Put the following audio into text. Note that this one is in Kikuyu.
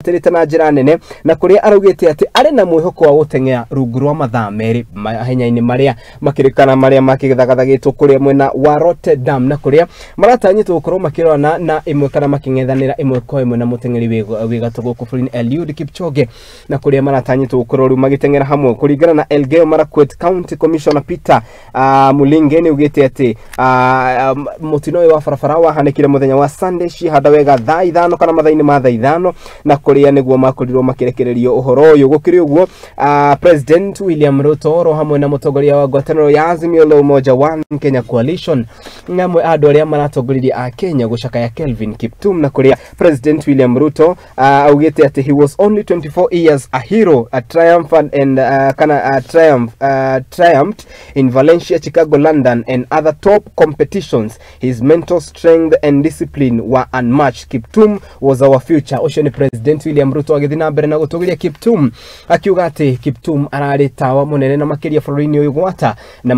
Amũbuatĩrĩte na njĩra nene, na kũrĩa araugĩte atĩ arĩ na mwĩhoko wa gũteng'era rungu rwa mathaa 2 mahenya-inĩ marĩa makĩrĩkana marĩa makĩthagathagĩtwo kũrĩa mwena wa Rotterdam, na kũrĩa maratanyĩtwo gũkorwo makĩrorana na ĩmwe kana makĩng'ethanĩra ĩmwe kwa ĩmwe na mũteng'eri wĩ gatũ gũkũ bũrũri-inĩ Eliud Kipchoge, na kũrĩa maratanyĩtwo gũkorwo rĩu magĩteng'era hamwe. Kũringana na Elgeyo Marakwet County Commissioner Peter Mulinge nĩ augĩte atĩ mũtino ũyũ wa barabara wahanĩkire mũthenya wa Sunday cihanda wega thaa 5 kana mathaa-inĩ ma thaa 5, na kũrĩa nĩguo makorirwo makĩrekererio ũhoro ũyũ. Gũkĩrĩ ũguo, President William Ruto oro hamwe na mũtongoria wa ngwatanĩro ya Azimio la Umoja One Kenya Coalition na amwe a andũ arĩa maratongoririe a Kenya gũcakaya Kelvin Kiptum, na kũrĩa President William Ruto augĩte atĩ he was only 24 years, a hero, a triumphant and kana triumphed in Valencia, Chicago, London and other top competitions. His mental strength and discipline were unmatched. Kiptum was our future. Ũcio nĩ President William Ruto agĩthiĩ na mbere na gũtũgĩria Kiptum, akiuga atĩ Kiptum ararĩ tawa mũnene na makĩria bũrũri-inĩ ũyũ gwata na